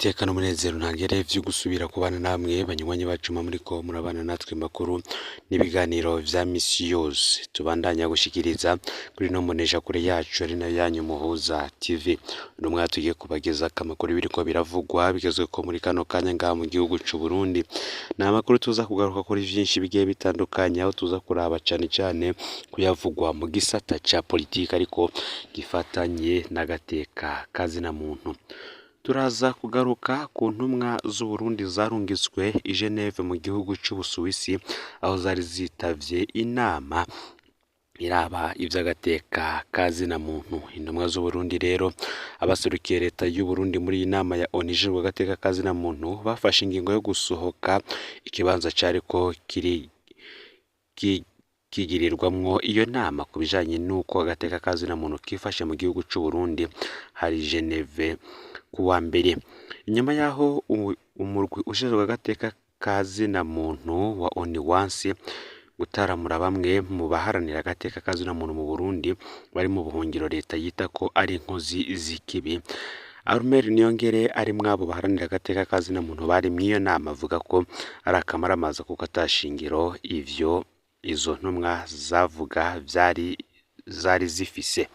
N'iteka n'umunezero ntangere vyo gusubira kubana namwe banywanyi bacu muriko murabana natwe makuru n'ibiganiro vya misi yose tubandanya gushikiriza kuri ino mboneshakure yacu ari nayo yanyu Muhuza TV. Uno mwanya tugiye kubagezako amakuru biriko biravugwa bigezweko muri kano kanya ngaha mu gihugu c'Uburundi. Ni amakuru tuza kugaruka kuri vyinshi bigiye bitandukanye, aho tuza kuraba cane cane kuyavugwa mu gisata ca politike ariko gifatanye n'agateka kazina muntu. Turaza kugaruka ku ntumwa z'Uburundi zarungitswe i Geneve mu gihugu c'Ubusuwisi, aho zari zitavye inama iraba ivy'agateka kazina muntu. Intumwa z'Uburundi rero, abaserukiye leta y'Uburundi muri iyi nama ya ONU ijejwe agateka kazina muntu, bafashe ingingo yo gusohoka ikibanza cariko kiri kigirirwamwo iyo nama ku bijanye n'uko agateka kazina muntu kifashe mu gihugu c'Uburundi, hari Geneve kuwa mbere. Inyuma y'aho umurwi ujejwe agateka kazina muntu wa ONU wanse gutaramura bamwe mu baharanira agateka kazina muntu mu Burundi bari mu buhungiro leta yita ko ari inkozi z'ikibi, Armel Niyongere ari mwabo baharanira agateka kazina muntu bari mw'iyo nama avuga ko ari akamaramaza, kuko ata shingiro ivyo izo ntumwa zavuga vyari zari zifise.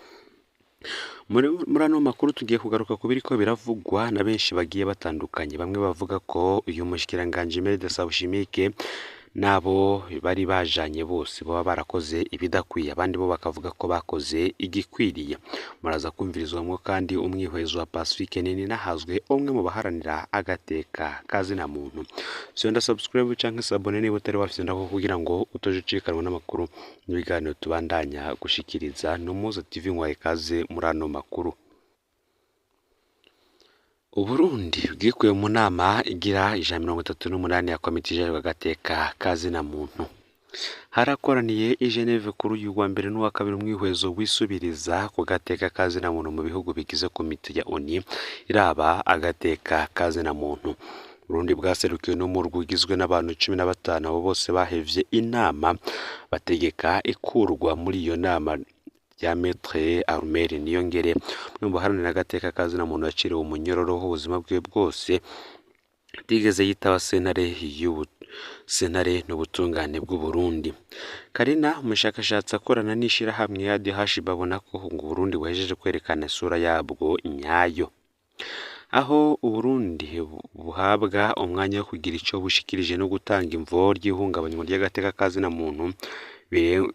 Muri ano makuru tugiye kugaruka ku biriko biravugwa na benshi bagiye batandukanye. Bamwe bavuga ko uyu mushikiranganji Emeride Sabushimike n'abo bari bajanye bose boba barakoze ibidakwiye, abandi bo bakavuga ko bakoze igikwiriye. Muraza kumvirizwamwo kandi umwihwezo wa Pacifique Nininahazwe, umwe mu baharanira agateka kazina muntu. Fyonda subscribe canke s'abonner niba utari wafyondako kugira ngo utoje ucikanwa n'amakuru n'ibiganiro tubandanya gushikiriza. N'Umuhuza TV nkwaye ikaze muri ano makuru. Uburundi bwikuye mu nama igira 138 ya komite ijejwe agateka kazina muntu. Harakoraniye i Geneve kuri uyu wa mbere n'uwa kabiri umwihwezo wisubiriza ku gateka kazina muntu mu bihugu bigize komite ya ONU iraba agateka kazina muntu. Burundi bwaserukiwe n'umurwi ugizwe n'abantu 15, abo bose bahevye inama bategeka ikurwa muri iyo nama rya Maître Armel Niyongere, umwe mu baharanira agateka kazina muntu yaciriwe umunyororo w'ubuzima bwiwe bwose atigeze yitaba sentare n'ubutungane bw'Uburundi. Karina, umushakashatsi akorana n'ishirahamwe ADH, babona ko ngo Uburundi buhejeje kwerekana isura yabwo nyayo, aho Uburundi buhabwa umwanya wo kugira ico bushikirije no gutanga imvo ry'ihungabanywa ry'agateka kazina muntu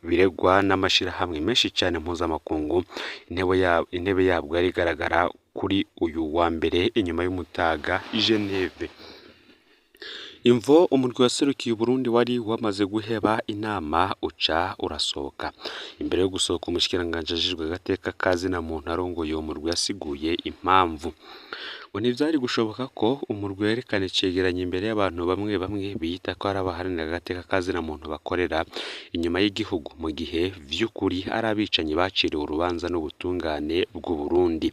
biregwa n'amashirahamwe menshi cane mpuzamakungu. Intebe yabwo yari igaragara kuri uyu wa mbere inyuma y'umutaga i Geneve. Imvo umurwi waserukiye Uburundi wari wamaze guheba inama uca urasohoka. Imbere yo gusohoka, umushikiranganji ajejwe agateka kazina muntu arongoye uwo murwi yasiguye impamvu. Ngo ntivyari gushoboka ko umurwi werekana icegeranyo imbere y'abantu bamwe bamwe biyita ko ari abaharanira agateka kazina muntu bakorera inyuma y'igihugu, mu gihe vy'ukuri ari abicanyi baciriwe urubanza n'ubutungane bw'Uburundi.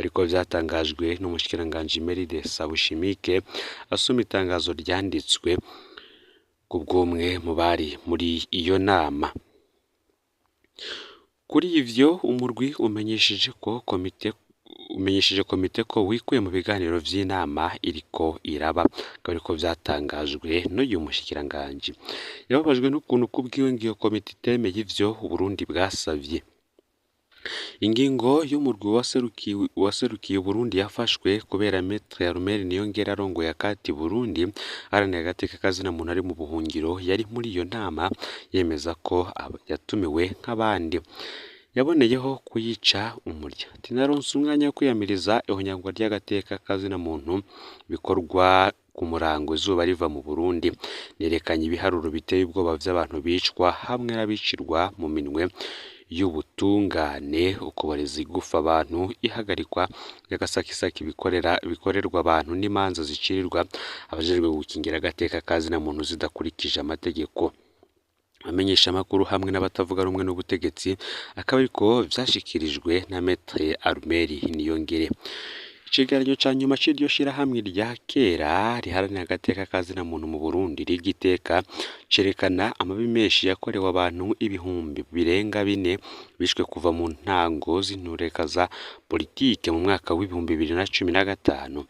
Ariko vyatangajwe n'umushikiranganji Emeride Sabushimike asoma itangazo ryanditswe kubw'umwe mu bari muri iyo nama. Kuri ivyo umurwi umenyesheje komite ko wikuye mu biganiro vy'inama iriko iraba, akaba ariko vyatangajwe n'uyu mushikiranganji. Yababajwe n'ukuntu kubwiwe ngo iyo komite itemeye ivyo Uburundi bwasavye. Ingingo y'umurwi waserukiye Uburundi yafashwe kubera Maître Armel Niyongere arongoye akati Burundi aharanira agateka kazina muntu ari mu buhungiro yari muri iyo nama yemeza ko yatumiwe nk'abandi. Yaboneyeho kuyica umurya. Ati: "Naronse umwanya wo kwiyamiriza ihonyangwa ry'agateka kazina muntu bikorwa ku murango izuba riva mu Burundi. Nerekanye ibiharuro biteye ubwoba vy'abantu bicwa hamwe n'abicirwa mu minwe y'ubutungane, ukuboreza igufa abantu, ihagarikwa ry'agasakisaki bikorerwa abantu n'imanza zicirirwa abajejwe gukingira agateka kazina muntu zidakurikije amategeko. Abamenyeshamakuru hamwe n'abatavuga rumwe n'ubutegetsi", akaba ariko vyashikirijwe na Maître Armel Niyongere. Icegeranyo ca nyuma c'iryo shirahamwe rya kera riharanira agateka kazina muntu mu Burundi Rigiteka cerekana amabi menshi yakorewe abantu ibihumbi birenga bine bishwe kuva mu ntango z'intureka za politike mu mwaka w'2015.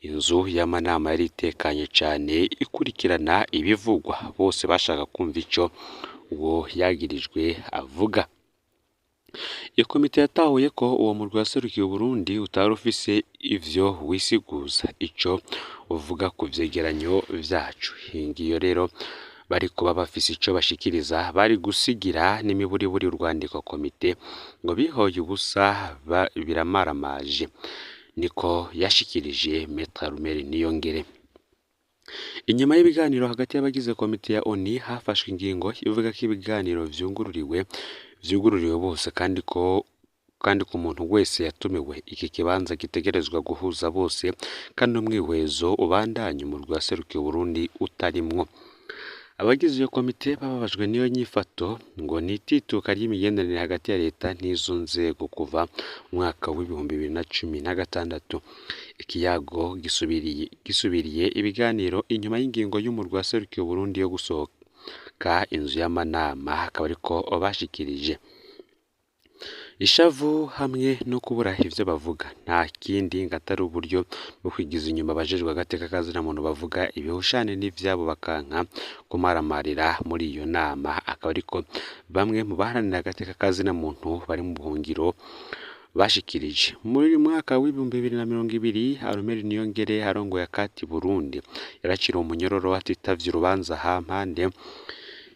Inzu y'amanama yari itekanye cane ikurikirana ibivugwa, bose bashaka kumva ico uwo yagirijwe avuga. Iyo komite yatahuye ko uwo murwi waserukiye Uburundi utari ufise ivyo wisiguza ico uvuga ku vyegeranyo vyacu. Ngiyo rero bari kuba bafise ico bashikiriza bari gusigira n'imiburiburi urwandiko komite ngo bihoye ubusa biramaramaje, niko yashikirije Maître Armel Niyongere. Inyuma y'ibiganiro hagati y'abagize komite ya ONU hafashwe ingingo ivuga ko ibiganiro vyugururiwe bose kandi ku muntu wese yatumiwe. Iki kibanza gitegerezwa guhuza bose kandi umwihwezo ubandanye umurwi waserukiye Uburundi utarimwo. Abagize iyo komite bababajwe n'iyo nyifato ngo ni itituka ry'imigenderanire hagati ya leta n'izo nzego kuva mu mwaka w'2016. Ikiyago gisubiriye ibiganiro inyuma y'ingingo y'umurwi waserukiye Uburundi yo gusohoka inzu y'amanama, akaba ariko bashikirije. Ishavu hamwe no kubura ivyo bavuga nta kindi ngo atari uburyo bwo kwigiza inyuma abajejwe agateka ka muntu bavuga ibihushane n'ivyabo bakanka kumaramarira muri iyo nama, akaba ariko bamwe mu baharanira agateka ka muntu bari mu buhungiro bashikirije. Muri uyu mwaka w'2020 Armel Niyongere arongoye akati Burundi yaraciriwe umunyororo atitavye urubanza hampande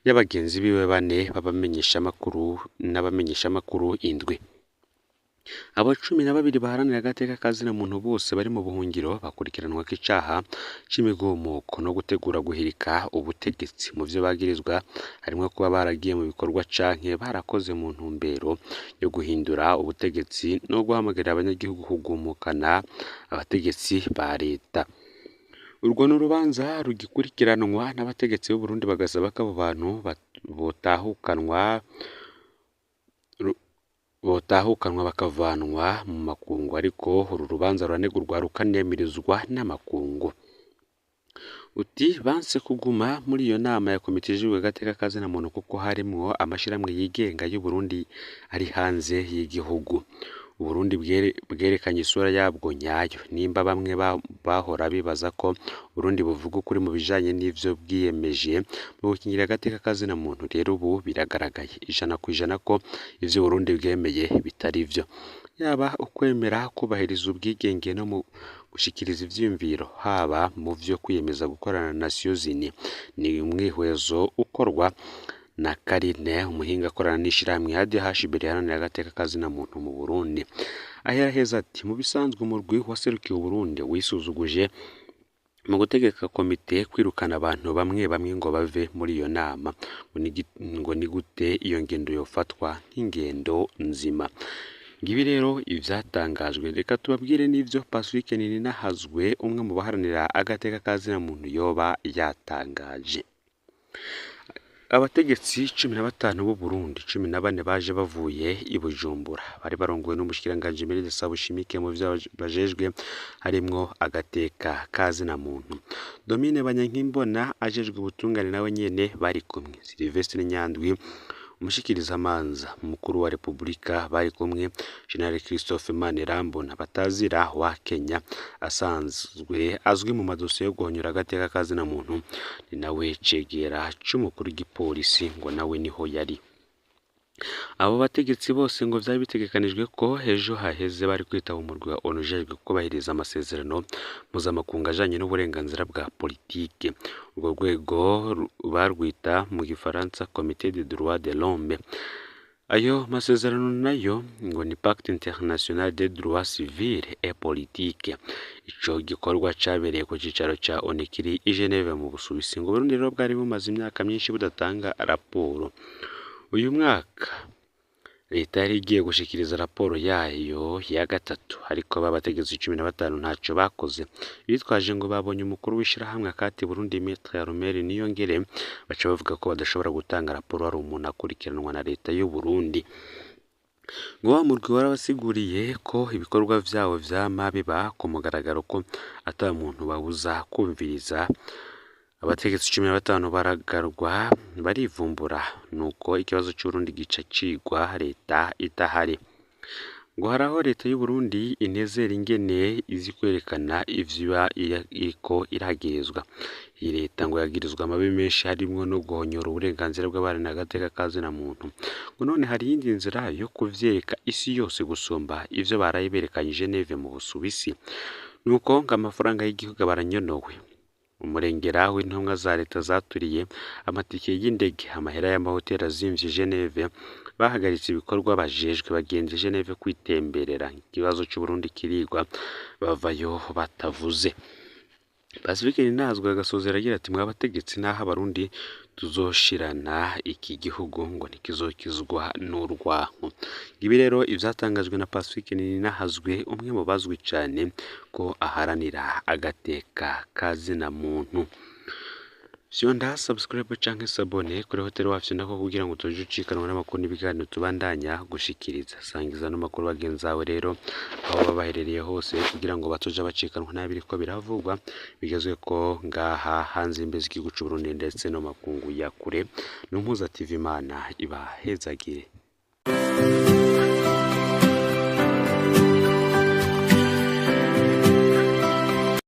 y'abagenzi biwe bane b'abamenyeshamakuru n'abamenyeshamakuru indwi. Abo 12 baharanira agateka ka muntu bose bari mu buhungiro bakurikiranwako icaha c'imigumuko no gutegura guhirika ubutegetsi. Mu vyo bagirizwa harimwo kuba baragiye mu bikorwa canke barakoze mu ntumbero yo guhindura ubutegetsi no guhamagarira abanyagihugu kugumukana abategetsi ba leta. Urwo ni urubanza rugikurikiranwa n'abategetsi b'Uburundi bagasaba ko abo bantu botahukanwa bakavanwa mu makungu, ariko uru rubanza ruranegurwa rukanemirizwa n'amakungu. Uti banse kuguma muri iyo nama ya komite ijejwe agateka ka muntu kuko harimwo amashirahamwe yigenga y'Uburundi ari hanze y'igihugu. Uburundi bwerekanye isura yabwo nyayo. Nimba bamwe bahora bibaza ko Uburundi buvuga ukuri mu bijanye n'ivyo bwiyemeje mu gukingira agateka ka muntu, rero ubu biragaragaye 100% ko ivyo Uburundi bwemeye bitari vyo. Yaba ukwemera kubahiriza ubwigenge no mu gushikiriza ivyiyumviro, haba mu vyo kwiyemeza gukorana na Nations Unies, ni umwihwezo ukorwa na Karine, umuhinga akorana n'ishirahamwe ADHB riharanira agateka ka muntu mu Burundi. Aheraheza ati mu bisanzwe umurwi waserukiye Uburundi wisuzuguje mu gutegeka komite kwirukana abantu bamwe bamwe ngo bave muri iyo nama, ngo ni gute iyo ngendo yofatwa nk'ingendo nzima. Ngibi rero ivyatangajwe, reka tubabwire n'ivyo Pacifique Nininahazwe umwe mu baharanira agateka ka muntu yoba yatangaje. Abategetsi 15 b'u Burundi, 14 baje bavuye i Bujumbura, bari barongowe n'umushikiranganji Emery Sabushimike mu vyo bajejwe harimwo agateka ka muntu. Domine Banyankimbona ajejwe ubutungane nawe nyene bari kumwe. Sylvestre Nyandwi umushikirizamanza mukuru wa Republika bari kumwe. General Christophe Manirambona batazira wa Kenya asanzwe azwi mu madosiye yo guhonyora agateka ka muntu, ni nawe cegera c'umukuru w'igipolisi ngo nawe niho yari. Abo bategetsi bose ngo vyari bitegekanijwe ko ejo haheze bari kwitaba umurwi wa ONU ujejwe kubahiriza amasezerano mpuzamakungu ajanye n'uburenganzira bwa politike. Urwo rwego barwita mu gifaransa Comité des droits de l'homme. Ayo masezerano nayo ngo ni Pacte international des droits civils et politiques. Ico gikorwa cabereye ku cicaro ca ONU kiri i Geneve mu Busuwisi. Ngo Burundi rero bwari bumaze imyaka myinshi budatanga raporo. Uyu mwaka leta yari igiye gushikiriza raporo yayo ya gatatu, ariko abategetsi 15 ntaco bakoze. Bitwaje ngo babonye umukuru w'ishirahamwe akati Burundi Maître Armel Niyongere, baca bavuga ko badashobora gutanga raporo hari umuntu akurikiranwa na leta y'u Burundi. Ngo wa murwi warabasiguriye ko ibikorwa vyawo vyama biba ku mugaragaro, ko ata muntu babuza kumviriza. Abategetsi 15 baragarwa barivumbura, nuko ikibazo c'Uburundi gica cigwa leta idahari. Ngo hari aho leta y'u Burundi inezera ingene izi kwerekana ivyo iba iriko iragirizwa. Iyi leta ngo yagirizwa amabi menshi harimwo no guhonyora uburenganzira bw'abaharanira agateka ka zina muntu. Ngo none hari iyindi nzira yo kuvyereka isi yose gusumba ivyo baraye berekanye i Geneve mu Busuwisi? Nuko ngo amafaranga y'igihugu baranyonowe. Umurengera w'intumwa za leta zaturiye amatike y'indege, amahera y'amahoteli azimvye i Geneve, bahagaritse ibikorwa bajejwe bagenza i Geneve kwitemberera. Ikibazo c'Uburundi kirigwa bavayo batavuze. Pacifique Ninazwe agasozera agira ati mwabategetsi naho abarundi tuzoshirana iki gihugu ngo ntikizokizwa n'urwanko. Ibi rero ivyatangajwe na Pacifique Ninahazwe, umwe mu bazwi cane ko aharanira agateka ka zina muntu. Fyonda subscribe canke s'abonner kuri hoteli wacu nako kugira ngo utaje ucikanwa n'amakuru n'ibiganiro tubandanya gushikiriza. Sangiza n'amakuru bagenzi bawe rero aho baba baherereye hose kugira ngo batoja bacikanwa n'abiriko biravugwa bigezweko ngaha hanze y'imbizi z'igihugu c'Uburundi ndetse no makungu ya kure. N'Umpuza TV, Imana ibahezagire.